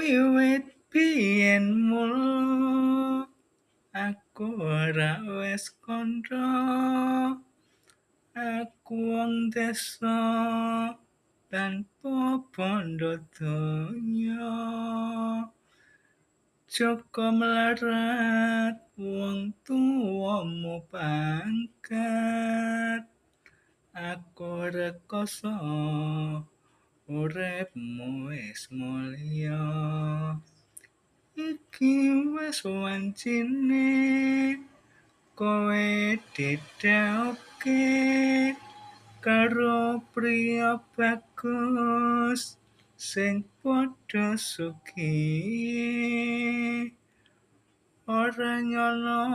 Wiwit biyen mula aku ora wis kandha, aku wong desa tanpa bondo donya. Joko melarat wong tuwamu pangkat, aku rekoso uripmu wis mulya. Iki wis wancine kowe didhawuhke karo priya bagus sing padha sugih, ora nyono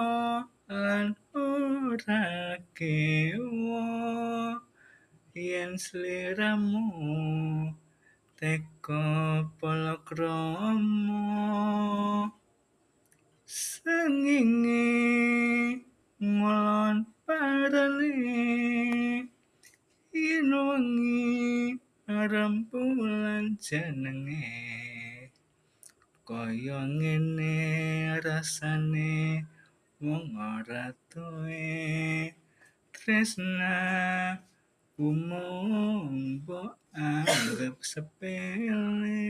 lan ora kewa yen sliramu teka palakrama. Srengenge ngulon parane yen wengi rembulan jenenge, kaya ngene rasane wong ora duwe tresna, mung mbok anggep sepele.